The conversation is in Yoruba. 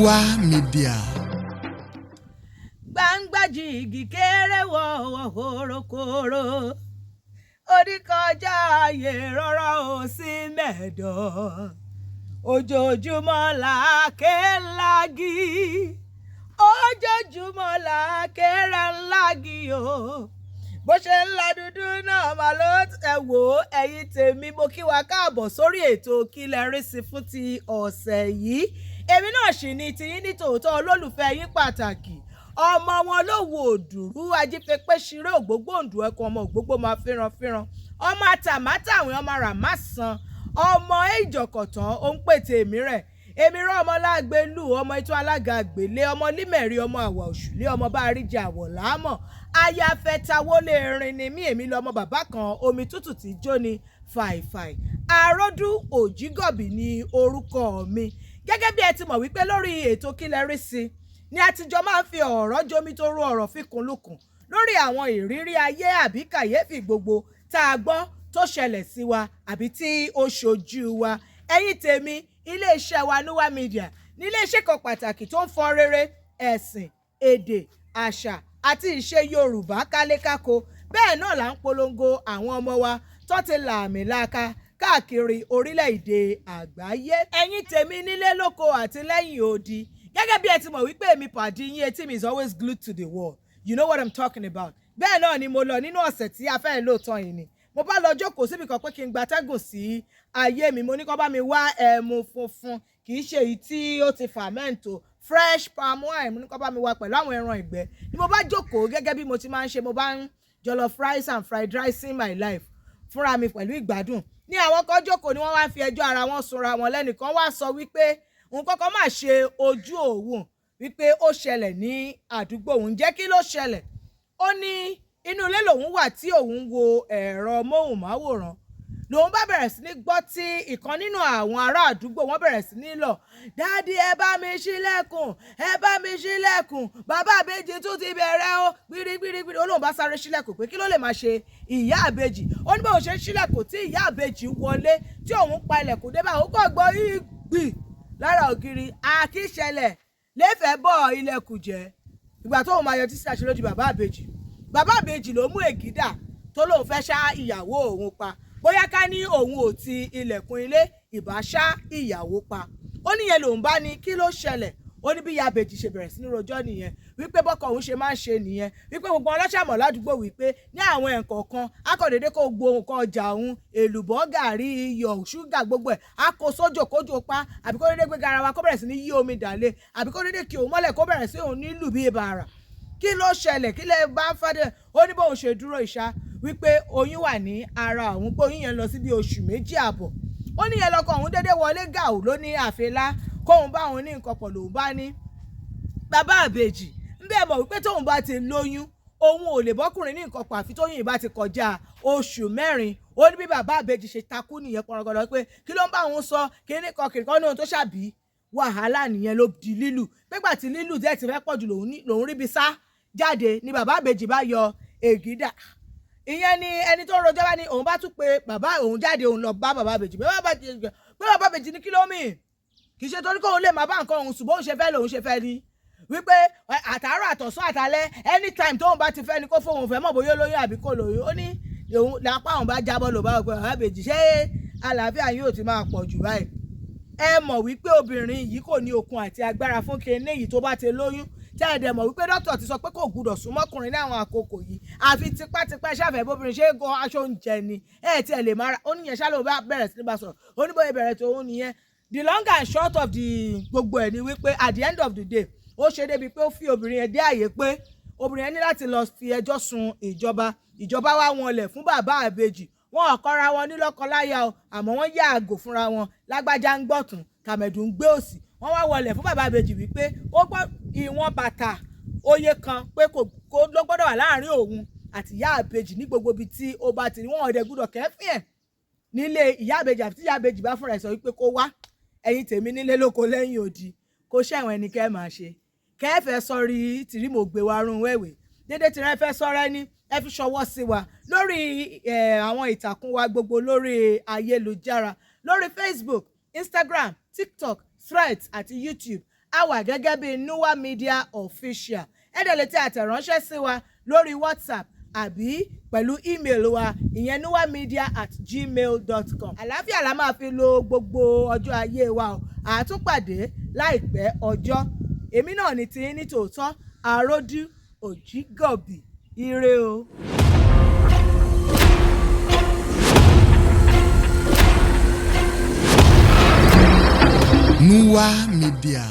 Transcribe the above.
Nuwa Media. Gbangba jìgì kéré wọ̀wọ̀ kórókóró, oníkọjá ayé rọra ò sí mẹ́dọ̀. Ojoojúmọ́ là ké lági, ojoojúmọ́ là kéré ńlági o. Bó ṣe ń la dúdú náà mà ló ẹ wò ó. Ẹ̀yin tèmi, mo kí wa káàbọ̀ sórí ètò Kí Lẹ Rí Sí fún ti ọ̀sẹ̀ yìí. Èmi náà sì ni tiyín ní tòótọ́, olólùfẹ́ yín pàtàkì, ọmọ wọn ló wo òdùrú ajífẹ́pẹ́ ṣeré ògbógbòǹdù ẹkùn, ọmọ ògbógbò máa fẹ́ràn fẹ́ràn, ọmọ àtàmátàwìn, ọmọ ràmásàn, ọmọ ìjọkọ̀tàn. Ó ń pètè èmi rẹ̀, èmi rán ọmọ lágbèlú, ọmọ ètò alága àgbélé, ọmọ límẹ̀rí, ọmọ àwà òṣùlé, ọmọ bá rí jẹ àwọ̀ láàmọ̀ ayáfẹ́ tawólé rin ni mí. Èmi lọmọ bàbá kan omi tútù tí jó ni fàìfàì. Àròdù Òjìgọ̀bì ní orúkọ mi. Gẹ́gẹ́ bí ẹ ti mọ̀ wípé lórí ètò Kí Lẹ Rí Sí ni àtijọ́ máa ń fi ọ̀rọ̀ jomi tó ro ọ̀rọ̀ fikùn lukùn lórí àwọn ìrírí ayé àbí kàyéfì gbogbo tá a gbọ́ tó ṣẹlẹ̀ sí wa àbí tí ó ṣojú wa. Ẹ̀yin tèmi, iléeṣẹ́ wa Nuwa Media ní iléeṣẹ́ kan pàtàkì tó ń fọn rere ẹ̀sìn, èdè, àṣà àti ìṣe Yorùbá kálékáko. Bẹ́ẹ̀ náà là ń polongo àwọn ọmọ wa tó ti lààmìlaaka káàkiri orílẹ̀-èdè àgbáyé. Ẹ̀yin tèmi nílé lóko àti lẹ́yìn odi, gẹ́gẹ́ bí ẹ ti mọ̀ wípé èmi pàdé yín, etí mi is always glued to the wall. You know what I'm talking about. Bẹ́ẹ̀ náà ni mo lọ nínú ọ̀sẹ̀ tí a fẹ́ lò tán yìí ni mo bá lọ jókòó síbi kan pé kí n gbatẹ́gùn sí ayé mi. Mo ní kó bá mi wá ẹmu funfun, kì í ṣe èyí tí ó ti ferment o, fresh palm wine. Mo ní kó bá mi wá pẹ̀lú àwọn ẹran ìgbẹ́ ni. Mo bá jókòó gẹ́gẹ́ bí mo ti máa ń ṣe, mo bá ń jollof rice and fried rice in my life fúnra mi pẹ̀lú ìgbádùn. Ní àwọn kan jókòó ni wọ́n wá ń fi ẹjọ́ ara wọn sunra wọn. Lẹ́nìkan wá sọ wípé nǹkan kan máa ṣe ojú òun, wípé ó ṣẹlẹ̀ ní àdúgbò òun. Jẹ́ kí ló ṣẹlẹ̀? Ó ní inú ilé lòun wà tí òun ń wo ẹ̀rọ móhùnmáwòrán, lòun bá bẹ̀rẹ̀ sí ní gbọ́ tí ìkan nínú àwọn ará àdúgbò wọn bẹ̀rẹ̀ sí ní lọ, "Daddy, ẹ bá mi ṣílẹ̀kùn, ẹ bá mi ṣílẹ̀kùn, bàbá àbèjì tún ti bẹ̀rẹ̀ o," gbirigbirigbiri. Ó lóun bá sáré ṣílẹ̀kùn pé kí ló lè máa ṣe ìyá àbèjì. Ó ní bóun ṣe ń ṣílẹ̀kùn tí ìyá àbèjì wọlé, tí òun pa ilẹ̀kùn dé báyìí, ó kàn gbọ́ ìgbì lára ògiri. Àkíṣẹlẹ̀ lẹ́fẹ̀ẹ́ bọ̀ ilẹ̀kùn jẹ́. Ìgbà tóun máa yọ títí àṣẹ lójú bàbá àbèjì, bàbá àbèjì ló mú ègídà tó lóun fẹ́ ṣá ìyàwó òun pa. Bóyá ká ní òun ò ti ilẹ̀kùn ilé, ìbá ṣá ìyàwó pa. Ó níyẹn lòun bá ní kí ló ṣẹlẹ̀. Ó ní bí ìyá àbèjì ṣe bẹ̀rẹ̀ sí ní rojọ́ nìyẹn, wípé bọ́kọ òun ṣe máa ń ṣe nìyẹn, wípé gbogbo ọlọ́ṣàmọ̀ ládùúgbò, wípé ní àwọn ẹ̀ǹkọ̀ọ̀kan akọ̀dédé kó gbogbo nǹkan ọjà òun, èlùbọ́, gàrí, iyọ̀, ṣúgà, gbogbo ẹ̀, á kó sójò kójò pa, àbí kó dédé gbé garawa kó bẹ̀rẹ̀ sí ní yí omi dàlé, àbí kó dédé kí òun mọ́lẹ̀ kó bẹ̀rẹ̀ sí òun nílù bíi bàrà. Kí ló ṣẹlẹ̀? Kí lè bá ń fàdé? Ó ní bóun ṣe dúró ìṣá, wípé oyún wà ní ara òun, pé oyún yẹn lọ sí bí oṣù 2.5. Ó ní yẹn lọkọ òun dédé wọlé gàù, ló ní àfẹlá kóun bá òun ní nǹkan pọ̀. Lòun bá ní bàbá àbèjì ń bẹ́ẹ̀ mọ̀ wípé tóun bá ti lóyún, òun ò lè bọ́kùnrin ní nǹkan pọ̀ àfi tóyún ìbá ti kọjá oṣù 4. Ó ní bí bàbá àbèjì ṣe takú nìyẹn pọnrọgọdọ, pé kí ló ń bá òun sọ kíní kan kìnìkan ní ohun tó ṣàbí wàhálà nìyẹn, ló di lílù. Pégbà tí lílù díẹ̀ ti fẹ́ pọ̀ jù, lòun ríbi sá jáde ni bàbá àbèjì bá yọ ègídà. Ìyẹn ni ẹni tó ń rojọ́ bá ní òun bá tún pe bàbá òun jáde, òun lọ bá bàbá àbèjì pé bàbá àbèjì ní kí ló mì kì í ṣe torí kóun lè má bá nǹkan òun sùn, bóun ṣe fẹ́ lòun ṣe fẹ́ ni, wípé àtàárọ̀, àtọ̀sán, àtàlẹ́, anytime tóun bá ti fẹ́ ni kó fóun fẹ́ mọ̀ bóyá lóyún àbí kò lóyún. Ó ní òun lápá òun bá jábọ́ lò bá pé bàbá àbèjì, ṣé àlàáfíà yóò ti máa pọ̀ jù báyìí? Ẹ mọ̀ wípé obìnrin yìí kò ní okun àti agbára fún kinní yìí tó bá ti lóyún, tẹ́ ẹ dẹ̀ mọ̀ wípé dókítà ti sọ pé kò gbúdọ̀ súnmọ́kùnrin ní àwọn àkókò yìí àfi tipátipá. Ṣàfẹ́ bóbìnrin ṣé gan aṣọ oúnjẹ ni ẹ tiẹ̀ lè máa ra. Ó níyẹn ṣá lóun bá bẹ̀rẹ̀ sí ní bá sọ̀rọ̀. Ó ní bóyá bẹ̀rẹ̀ tó òun nìyẹn. The long and short of the gbogbo ẹ̀ ni wípé at the end of the day, ó ṣe débi pé ó fi obìnrin yẹn dé àyè pé obìnrin yẹn ní láti lọ fi ẹjọ́ sun ìjọba. Ìjọba wá wọn lẹ̀ fún bàbá àbèjì. Wọn ò kọ́ra wọn ní lọ́kọláya o, àmọ́ wọ́n yá àgò fúnra wọn. Lágbájá ń gbọ̀tún, tàmẹ̀dù ń gbé òsì. Wọ́n wá wọlé fún bàbá àbèjì wípé ó gbọ́ ìwọ̀n bàtà oye kan pé kò ló gbọ́dọ̀ wà láàrin òun àti ìyá àbèjì ní gbogbo ibi tí ó bá ti ní. Wọn ọ̀dẹ̀ gbọ́dọ̀ kẹ́fìn ẹ̀ nílé ìyá àbèjì àti ìyá àbèjì bá fúnra ẹ̀ sọ wípé kó wá. Ẹ̀yin tèmi nílé lóko lẹ́yìn odi, kó ṣẹ̀wọ̀n ẹni kẹ́ máa ṣe kẹ́ẹ̀fẹ́ sọrí tìrí mo gbé wa rún wẹ̀wẹ̀ dédé tí rẹ fẹ́ sọ̀rọ̀ ẹni ẹ fi ṣọwọ́ sí wa lórí àwọn ìtàkùn wa gbogbo lórí ayélujára, lórí Facebook, Instagram, TikTok, Threads àti YouTube. A wà gẹ́gẹ́ bí Nuwa Media Official. Ẹ dẹ̀ lè tẹ àtẹ̀ránṣẹ́ sí wa lórí WhatsApp àbí pẹ̀lú email wa, ìyẹn nuwamedia@gmail.com. Àlàáfíà la máa fi lo gbogbo ọjọ́ ayé wa o. Àtúnpàdé láìpẹ́ ọjọ́. Èmi náà ní tiyín ní tòótọ́, Àròdú Òjìgọ̀bì. Ire o. Nuwa Media.